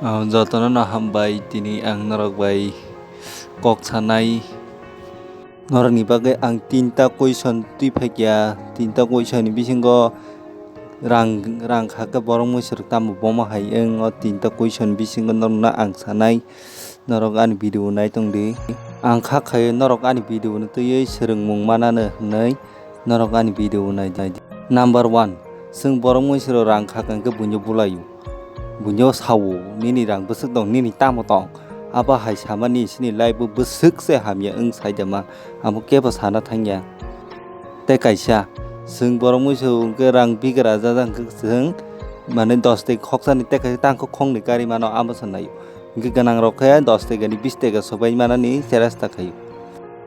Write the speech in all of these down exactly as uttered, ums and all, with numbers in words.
Ah, jotono no hambai, tini ang norok bai kok sanai. Norokni bagwi ang tinta question twi phaikya, tinta question ni bisingo rang, rang kha khe borok mui swrwk tamo bomo hai wng, o tinta question bisingo norokno ang sanai, norok ani video nai tong di. Ang kha khaio norok ani video no twiwi swrwngmung manano hwnwi norok ani video nai di. Number one, chwng borok mui swrwk rang kha kha khe buino bulaio. Buino sao, "Nini rang bwswk tong, nini tamo tong?" Abo hai samani chini life bo bwswk se hamya wng saidama, amo kebo sana thangya. Tei kaisa, chwng borok mui swrwk hwnkhe rang bigra jajak hwnkhe chwng, mane, dos tei khoksani tei kaisa tangkho khoknwi kari mano, amo se naio. Hwnkhe gwnang rok khe dos tei gani bis tei ga sobai manani cheresta khaio.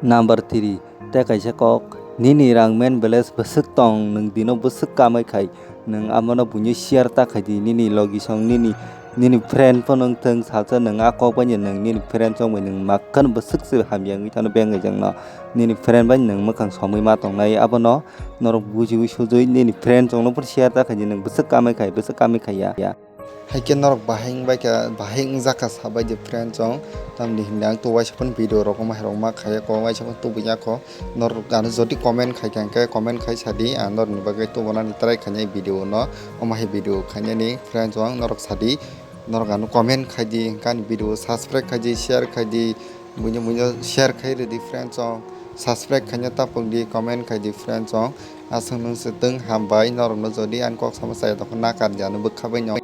Number three, tei kaisa kok, nini rang main balance bwswk tong, nwng dino bwswk kamai khai, nwng abono buino share ta khai di, nini logi song, nini, nini friend phano wng thung, salsa nwng a kok bai nwng nini friend song bai nwng makkhan bwswk se hamya wngwi thano beng rijak no, nini friend bai nwng mwkhang somwi ma tongnai, abono norok bujiwi sujui nini friend song no phano share ta khai di, nwng bwswk kamai khai, bwswk kamai khaiya. Haikhe norok bahai wngbai kha, bahai wngjak kha sabai di friend song, tamni hinwi ang to waisa phano video rok omo hai rok ma khaiya kho, waisa phano tubui ya kho. Norok ano jodi comment khai kha hwnkhe comment khai sadi, ang norokni bagwi tubunani try khainai video no, omo hai video khainani friend song norok sadi, norok ano comment khai di, hwnkhe ani video subscribe khai di, share khai di, buino buino share khai rwdi friend song, subscribe khaina tapok di, comment khai di friend song, aswk nwng se twng hambai, norokno jodi ani kok sama chaya tongkha nakar di ano bwkha bai no.